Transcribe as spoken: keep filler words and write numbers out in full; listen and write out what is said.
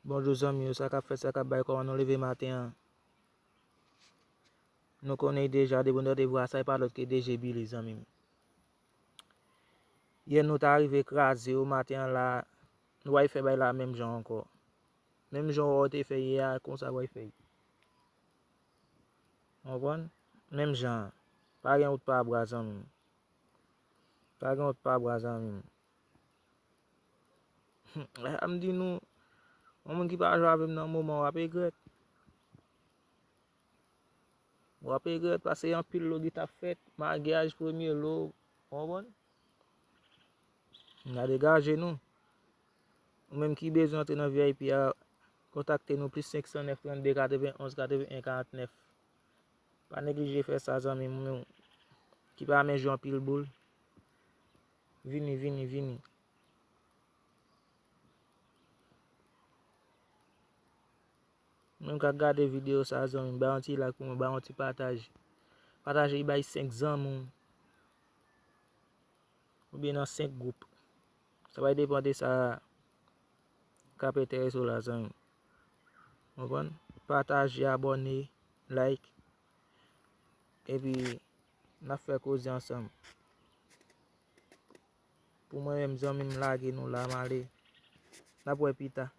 Bonjou zanmi yo, sa k ap fèt, sa k ap bay, kòman nou leve maten an? Nou konnen deja, depi nou tande vwa sa, e pa lòt ke D J Billy, zanmi m. Yè nou ta rive kraze yo, maten an la, nou pral fè bay la menm jan ankò. Menm jan w te fè yè a, konsa w pral fè. Konprann? Menm jan an. Pa gen wout pa bwa, zanmi m. Pa gen wout pa bwa, zanmi m. Sa m di nou, yon moun ki pa jwe avè m nan moman, w ap regrèt. W ap regrèt, paske anpil lo ki t ap fèt, maryaj premye lo, w konprann? N a degaje nou. Ou menm ki bezwen antre nan V I P a, kontakte nou, plis senk san nèf, trannde, katrevenn onz, katrevenn en, karannèf. Pa neglije fè sa, zanmi m, ou menm ki pa renmen jwe anpil boul. Vini, vini, vini. Menm k ap gade videyo sa, zanmi m, bay yon ti like pou mwen, bay yon ti pataj. Pataje l bay senk zanmi w. Oubyen nan senk gwoup. Sa va depann de sa k ap enterese w la, zanmi m. Konprann? Pataje, abòne, like. Epi, n ap fè koze ansanm. Pou mwen menm, zanmi m, lage nou la, m ale. N ap wè pita.